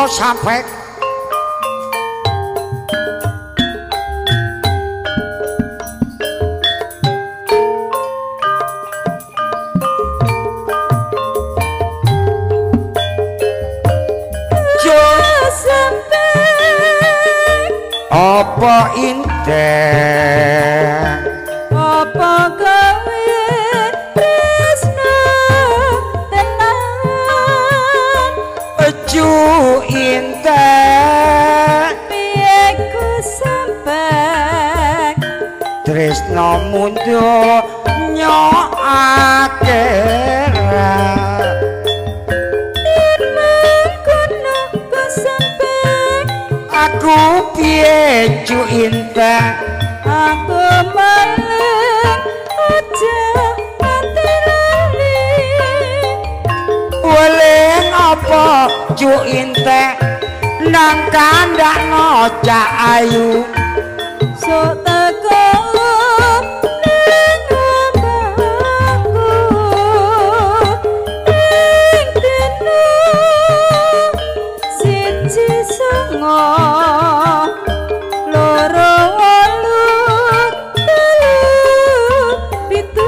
Sampai apa indah apa gawe tresno tenan ju indah piye ku sampe tresno mundur nyo akhirat. Aku piye ju indah aku maling aja nganti lali weling apa ju indah nang kandhakno cak ayu sok teko ning omahku ing dina 1 9 2 8 3 7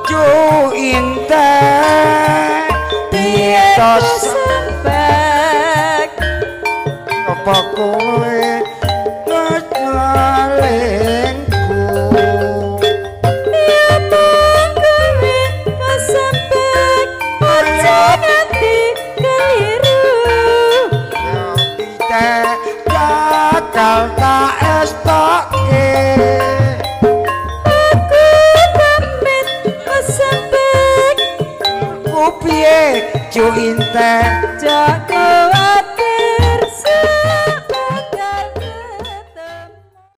ju indah piye to sempek apa kowe nalingku piye kowe kesempek aja nganti keliru bakal tak estoke aku pamit kesempek ku piye ju indah jago.